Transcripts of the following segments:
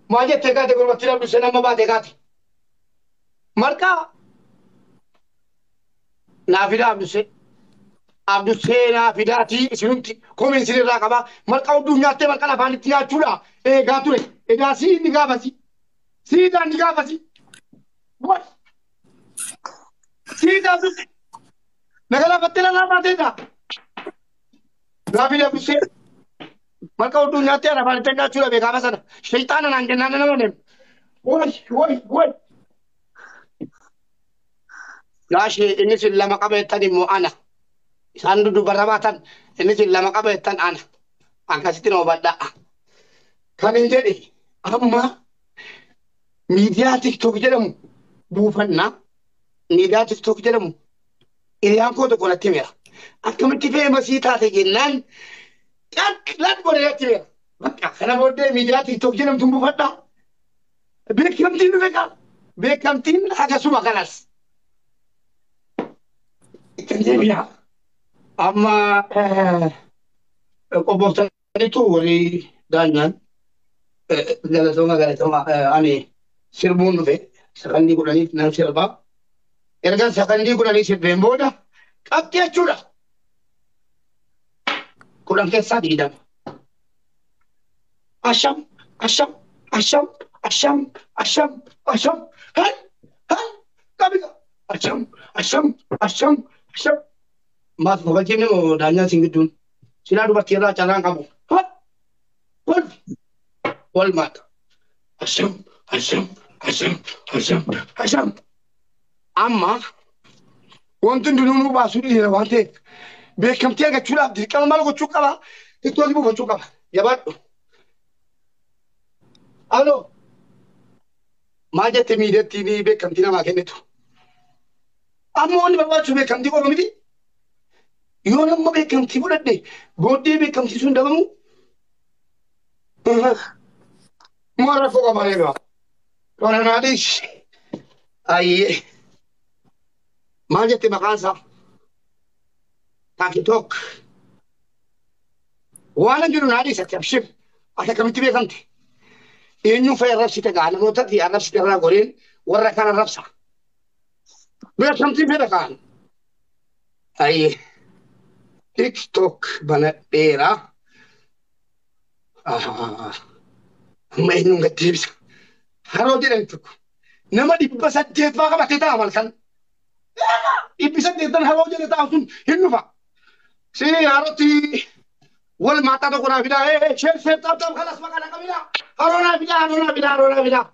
Maal jettee kaate gurbattiin Abduseen amma baatee kaate. Marqaa naa fidaa Abdusee. Abdusee naa fidaatii isinumti komeen isinirraa qabaa. Marqaa hudduu nyaattee marqaan afaanitti nyaachuudha. Eegaa ture. Egaa sii inni gaafasi. Siidaa inni gaafasi. Siidaa Abdusee. Nagalaafattee lalaa baateedha. Naa fidaa Abdusee. Marqa hudduu nyaattee afaanitti nyaachuudha beekaama sana. Shayxaana naan jennaan nama deemu. Woy woy woy. Gaashee inni sin lama qabeettan immoo ana. Isaan dudubarra baatan inni sin lama qabeettan ana. Akkasitti nama hubadhaa. Kan hin jedhe amma miidiyaa TikTok jedhamu buufannaa. Miidiyaa TikTok jedhamu hiriyaan koo tokko natti himeera. Akkamitti feemasii taate jennaan qaqlan godhee natti himeera. Bakka kana booddee miidiyaa TikTok jedhamtu buufadhaa. Beekamtiin dhufe qaba. Beekamtiin akkasuma kanas. Ittiin deebi'a. Amma qobbooftaniitu warri daanyaan galatooma galatooma ani sirbuun dhufe sakandii 10 nan sirbaa. Erga sakandii 10 sirbeen booda qabxii jechuudha. 10 keessaa 20. Asham asham asham asham asham asham hay hay qabika asham asham asham asham. Maaf kabajni moo daanyaan sin gidduun silaa dubartii irraa carraan qabu. Wal wal maata. Asham asham asham asham asham. Amma wanti hundinuu nu baasuu dhiira waan ta'eef beekamtii argachuudhaaf dirqama maal gochuu qaba? TikTokii buufachuu qaba. Jabaadhu. Aloo. Maal jette miidiyaatti ni beekamtii namaa kennitu? Amma wanni barbaachisu beekamtii qofa miti. Yoo nama beekamtii fudhadhe booddee beekamtii sun dhabamu. Maal rakkoo qaba egaa? Kana naa dhiisi. Ayyee. Maal jette maqaan isaa? TikTok. Waan hin jiru naa dhiisi ati abshir. Ati akkamitti beekamte? Eenyuun fa'i arrabsite gaa namoota ati arrabsite irraa goreen warra kaan arrabsa. Beekamtii fedha kaan. Ayyee. TikTok banadheera. Amma eenyuun gad deebisa? Haroo jedhan tokko. Nama 800 faa qabatee ta'a malkan. 800 haroo jedhe taa'u sun hin dhufa. Si harootti wal maaxaa tokko naa fidaa. Sheer sheer taap taap kalas maqaa naa qabina. Haroo naa fidaa haroo naa fidaa haroo naa fidaa.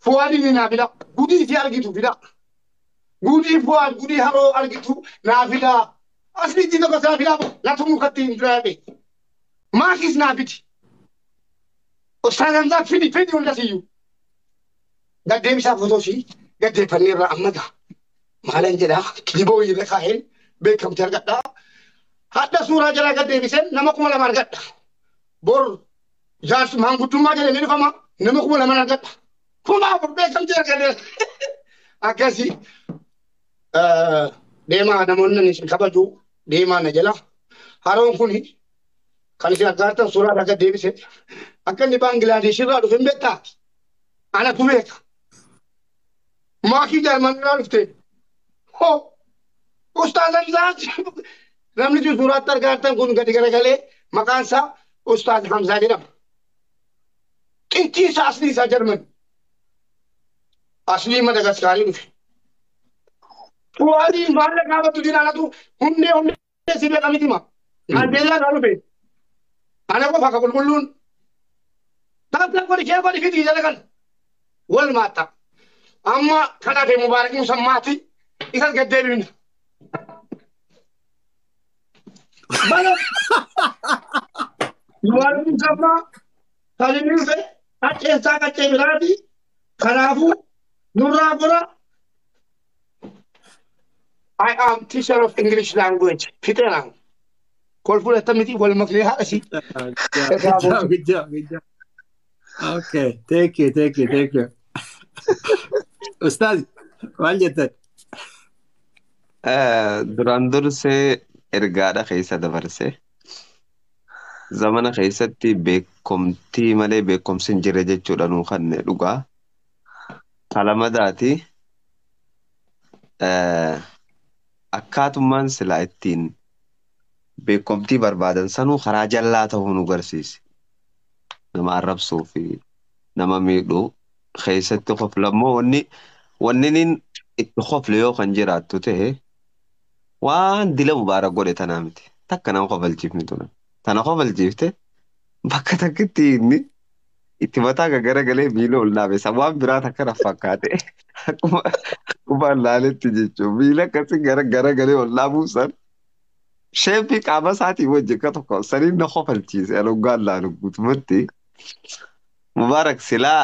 Fuwaadii naa fidaa. Gudii isii argitu fidaa. Gudii fuwaad gudii haroo argitu naa fidaa. Asliitti tokko naa fidaa latu mukatti hin jiraate. Maakis naa fidi. Ustaaz Hamzaa fidi fidi hundasiyyuu. Gaddeebisaa footoo ishii gaddeeffannee irraa amma ga'a. Maalan jedhaa kiliboo irra kaa'een beekamtii argadhaa. Hadda suuraa jalaa gaddeebiseen nama 2000 argadha. Bor jaarsi maanguddummaa jedhee ni dhufama nama 2000 argadha. 4000 beekamtii argadhe. Akkasii deemaa namoonni isin kabaju deemaa na jala. Haroon kuni kan isin argaatan suuraa irraa gaddeebise akka inni Baangilaadesh irraa dhufe hin beektaa? Anatu beeka. Maakii Jarman irraa dhufte. Hoo! Ustaaz Hamzaa namni isin suuraatti argaatan kun gadi garagalee maqaan isaa Ustaaz Hamzaa jedhama. Xintii isaa aslii isaa Jarman. Aslii Madagaskaarii dhufe. Fuwaadii maallaqa gaafatu dinaanatu hundee hundee si beeka miti ma. Naajeeriyaa irraa dhufe. Ana qofa akka qulqulluun. Taaptaan godhi kee godhi fidii jala kan. Wal maatta. Amma kan hafe Mubaarak Musammaati. Isas gad deebifna. Bala. Mubaarak Musammaa kan inni dhufe qacceensaa qaccee biraati. Kanaafuu nurraa gora. I am teacher of English language. Fixeeraan. Kolfuu miti wal maknee haadha isii. Good job, good job, good job. Okay, thank you, thank you, thank you. Ustaz, maal jettan? Duraan dursee ergaadha keessa dabarsee. Zamana keessatti beekumtii malee beekumsi hin jirre jechuudha nuu kanne dhugaa. Kalamadaati akkaatummaan silaa ittiin beekumtii barbaadan sanuu karaa jallaa ta'uu nu garsiise. Nama arrabsuu fi nama miidhuu keessatti koflammoo wanni inni itti kofle yoo kan jiraattu ta'e waan dila mubaarak godhe tanaa miti. Takka nama kofalchiifni tuna. Tana kofalchiifte bakka takkitti inni itti mataa garagalee miila ol dhaabe. Isa waan biraa takka na fakkaate. Akkuma laaletti jechuun miila akkasii garagalee ol dhaabuu san sheeppii qaama isaatii wajjin akka tokko saniin na kofalchiise alongaan laalu guutumatti. Mubaarak silaa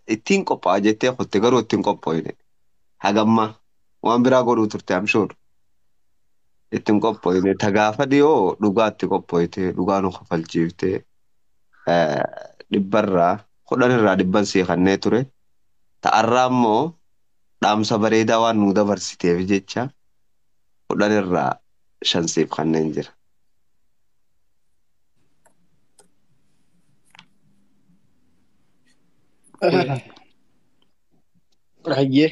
ittiin qophaa'a jettee kutte garuu ittiin qophoofne. Hagamma waan biraa godhuu turte I'm sure. Ittiin qophoofne tagaafa dhiyoo dhugaatti qophooyte dhugaa nu kofalchiifte 100rraa 10rraa 100 sii kannee ture. Ta'arraa immoo dhaamsa bareedaa waan nu dabarsiteef jecha 10rraa 5 siif kanneen jira. Hayyee.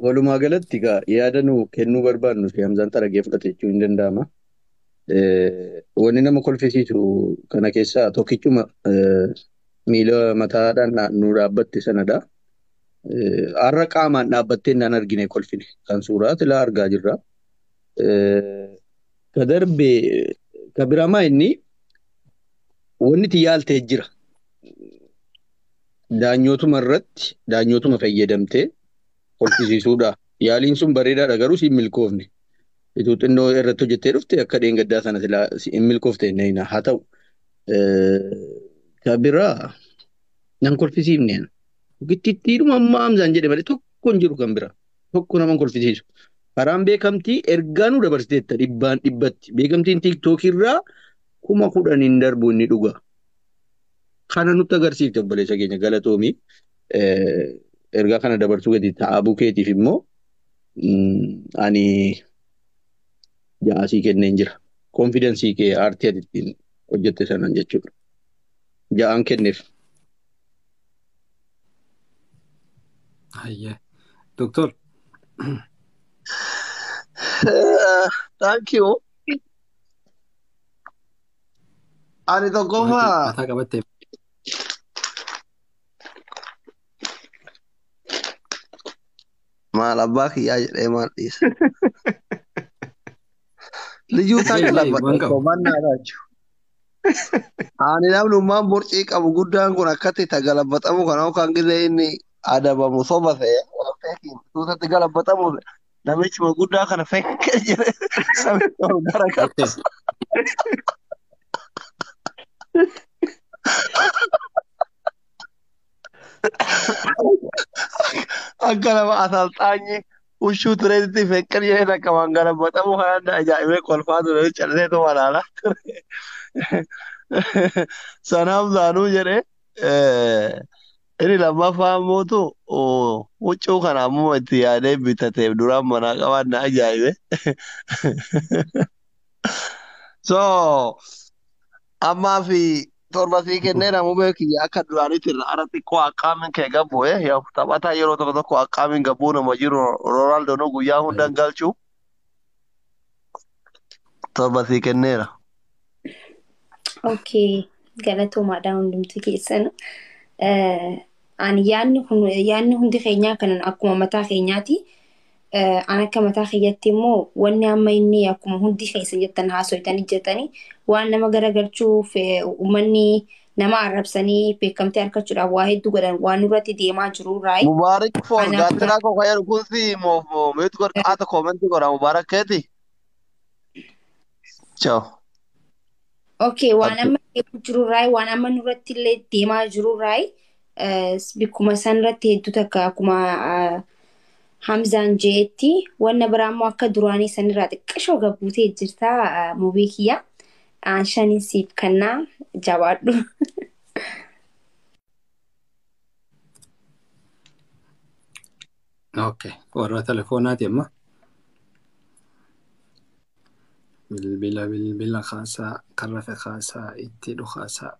Walumaa galatti egaa yaada nu kennuu barbaadnu fi Hamzaan xaragee fudhate jechuun hin danda'ama. Wanni nama kolfisiisu kana keessaa tokkichuma miila mataadhaan nu dhaabbatte sanadha. Har'a qaamaan dhaabbattee naan argine kolfine kan suuraa tilaa argaa jirra. Ka darbe ka biramaa inni wanni itti yaaltee jira. Daanyootuma irratti daanyootuma fayyadamtee kolfisiisuudha. Yaaliin sun bareedaadha garuu si hin milkoofne. Ituu xinnoo irratti hojjettee dhufte akka dheengaddaa sana silaa si hin milkoofte hin haa ta'u. Ka biraa nan kolfisiifne. Gittiittiidhuma amma Hamzaan jedhe malee tokko hin jiru kan biraa. Tokko nama hin kolfisiisu. Karaan beekamtii ergaa nu dabarsiteetta 100%. Beekamtiin tiiktookii irraa 10,000 hin darbu inni dhuga. Kana nutti agarsiifte obboleessa keenya galatoomii. Ergaa kana dabarsuu gadi ta'aa bukeetiif immoo ani 6 kenneen jira. Konfidensii kee aartii ati ittiin hojjette sanaan jechuudha. 6 kenneef. Hayyee. Doktor. Thank you. Ani tokkoffaa Mataa qabattee. Maal abbaa kiyyaa jedhee maal dhiisa. Liyyuu takka labbata komannaa jechuudha. Ani namnummaan borcii qabu guddaan kun akkatti galabbatamu kana kan gisee inni adabamu soba ta'e waan feekiin tuutatti galabbatamu namichuma guddaa kana fekkee jedhee samitti ol garagala. Akka nama asalxaanyi huccuu tureetti fekkee jedhee takka waan galabbatamu kana ajaa'ibee kolfaa ture calleetu walaalaa ture. Sanaaf zaanuu jedhee inni lammaffaa immoo huccuu kana ammoo itti yaadee bitateef duraan manaa qabaan na ajaa'ibe. So ammaa fi 7 sii kennee namuu kiyya akka duraanitti irra ara xiqqoo akkaamiin kee gabbu'e taphataa yeroo tokko tokko akkaamiin gabbuu nama jiru Roonaaldoo guyyaa hunda hin galchu 7 sii kenneera. Okay, galatoomaadha hundumti keessan. Ani yaadni hundi keenyaa kanan akkuma mataa keenyaati. An akka mataa kiyyatti immoo wanni amma inni akkuma hundi keessan jettan haasoytanii jettanii waan nama garagalchuuf uummanni nama arrabsanii beekamtii argachuudhaaf waa hedduu godhan waan nurratti deemaa jiru raayi. Mubaarak for gaattiraa koo fayyadu kun si meetu godhaata koomentii godha Mubaarak keeti. Ciao. Okay, waan amma deemu jiru raayi waan amma nurratti illee deemaa jiru raayi bikkuma sanarratti hedduu takka akkuma Hamzaan jeetti wanna biraa immoo akka duraanii sanirraa xiqqashoo gabbuutee jirta mubii kiyya. Aan 5 siif kennaa jabaadhu. Okay, warra telefoonaati amma. Bilbila bilbila kaasaa kan rafe kaasaa itti dhukaasaa.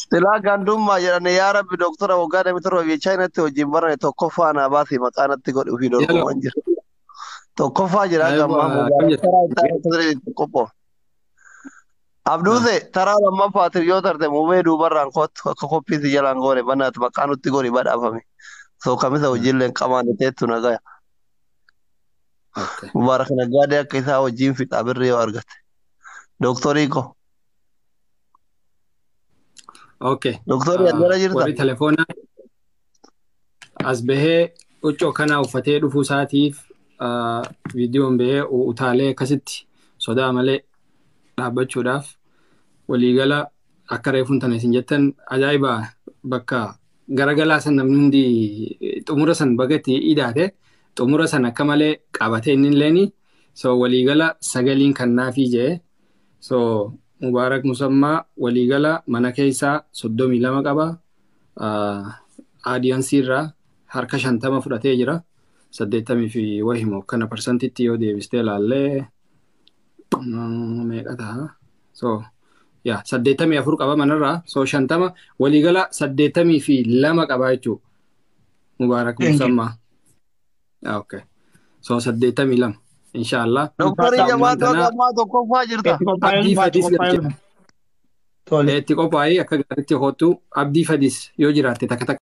Silaa gandummaa jedhani yaa rabbi doktora waggaa 27 biyya Chaayinaatti hojiin barane tokkoffaa naa baasii maqaa natti godhi ofii Yalo. dorgoman jira. Tokkoffaa jira Aywa gammaa akkam mubaarak jirta? taraa itti aanu tokkoffaa. Abduuse taraa lammaffaatiif yoo tarte mubee duubarraan kottu akka koppiisi jalaan goone bannaati maqaa nutti godhi badhaafame. So kamisa hojiillee qamaan teettu nagaya. Okay. Mubaarak naggaadee akka isaa hojiin fixaa birrii yoo argate. Doktorii ko. Okay. Doktorii as jala jirta? Warri telefoonaa as bahee huccuu akkanaa uffatee dhufuu isaatiif viidiyoon bahee utaalee akkasitti sodaa malee dhaabbachuudhaaf waliigala akka reefuun tana isin jettan ajaa'iba bakka garagalaa san namni hundi xumura san bagatti idaate xumura san akka malee qabatee inni illeeni so waliigala sagaliin kannaafii jee so Mubaarak Musammaa waliigala mana keessaa 32 qaba. Aadiyaansii irraa harka 50 fudhatee jira. 80 fi wahimoo kana parsantitti yoo deebistee ilaallee meeqa ta'a? So yaa 84 qaba manarraa so 50 waliigala 82 qaba jechuudha. Mubaarak Musammaa. Okay. So 82 inshaallah. Doktorii Ammaan jabaatu tana akka ammaa tokkoffaa jirta. Itti qophaa'ee abdii dhufa, itti fadis qophaa'ee galchina. dhufa. Tole. Itti qophaa'ee akka gaariitti hoottu abdii fadis yoo jiraatte takka takka